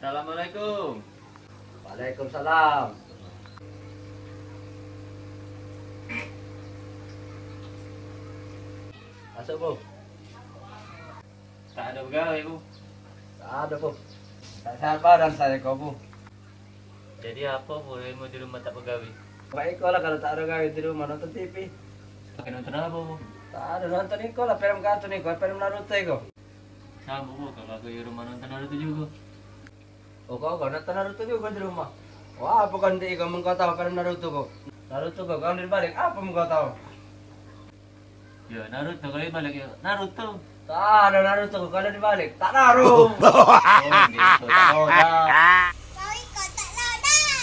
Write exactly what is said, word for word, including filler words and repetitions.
Assalamualaikum. Waalaikumsalam. Masuk, Bu. Tak ado begawe, Bu. Tak ado, Bu. Tak sehat badan sayo ko, Bu. Jadi apo, Bu, ilmu di rumah tak begawe? Baik iko lah kalu tak ado gawe di rumah, nonton T V. Pakai nonton apo, Bu? Tak ado, nonton iko lah, film kartun iko, film Naruto iko. Samo, Bu, kalu aku di rumah nonton Naruto jugo. Oh, kau, kau nonton Naruto jugo di rumah? Wah, apo kau ndak iko, men kau tau film Naruto kau? Naruto kau, kau dibalik, apo men kau tau? Yo, Naruto kalu dibalik yo, Naruto. Tak ado Naruto kalu dibalik. Tak Naruto. Oh, gitu. Tak ado dah. Kau ikut tak ado dah.